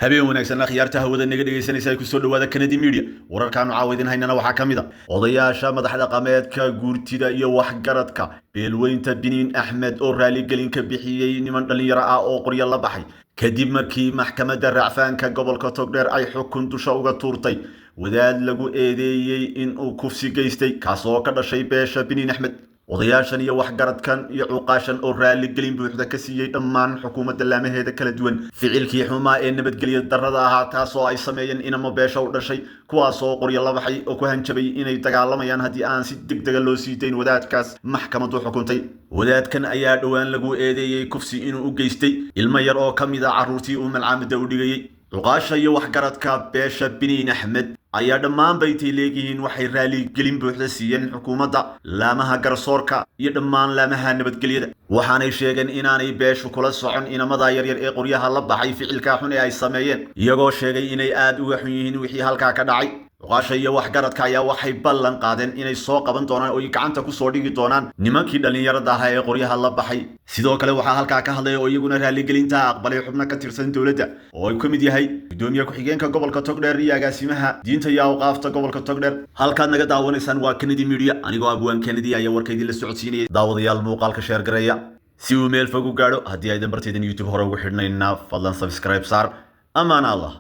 Habeen wanaagsan akhyaarta hawada naga dhegaysanaysa, ay kusoo dhawaada Kennedy Media. Wararkaanu caawa idin haynana waxaa ka mid a odayaasha madax dhaqameedka, guurtida iyo waxgaradka beelweynta Biniin Axmed oo raaligelin ka bixiyey niman dhallinyaro ah oo qoryo la baxay kadib markii maxkamadda racfaanka gobolka Togdheer ay xukun dusha uga tuurtay wadaad lagu eedeeyey inuu kufsi geystay, kaasoo ka dhashay beesha Biniin Axmed. Odayaashan iyo waxgaradkan iyo cuqaashan oo raaligelin buuxda ka siiyey dhammaan xukuumadda laamaheeda kala duwan ficilkii xumaa ee nabadgelya darrada ahaa, taasoo ay sameeyeen inamo beesha u dhashay, kuwaasoo qoryo la baxay oo ku hanjabay inay dagaalamayaan haddii aan si degdega loo sii dayn wadaadkaas maxkamaddu xukuntay. Wadaadkan ayaa dhowaan lagu eedeeyey kufsi inuu u geystay ilmo yar oo ka mid a carruurtii uu malcaamada u dhigayey. Cuqaasha iyo waxgaradka beesha Biniin Axmed ayaa dhammaan baytay leegyihiin waxay raaligelin buuxda siiyeen xukuumadda, laamaha garsoorka iyo dhammaan laamaha nabadgelyada, waxaanay sheegeen inaanay beeshu kula socon inamada yaryar ee qoryaha la baxay ficilka xun ee ay sameeyeen, iyagoo sheegay inay aad uga xun yihiin wixii halkaa ka dhacay. Cuqaasha iyo waxgaradka ayaa waxay ballan qaadeen inay soo qaban doonaan oo ay gacanta kusoo dhigi doonaan nimankii dhallinyarada ahaa ee qoryaha la baxay. Sidoo kale waxaa halkaa ka hadlaya oo iyaguna raaligelinta aqbalay xubno ka tirsan dowladda oo ay ka mid yahay gudoomiye ku-xigeenka gobolka Togdheer iyo agaasimaha diinta iyo awqaafta gobolka Togdheer. Halkaad naga daawanaysaan waa Kennedy Media, anigoo Abwaan Kennedy ayaa warka idinla socodsiinayay. Daawadayaal, muuqaalka share gareeya si uu meel fog u gaadho. Haddii aydan bartaydan YouTube hore ugu xidhnayna, fadlan subscribe saar. Amaan Allah.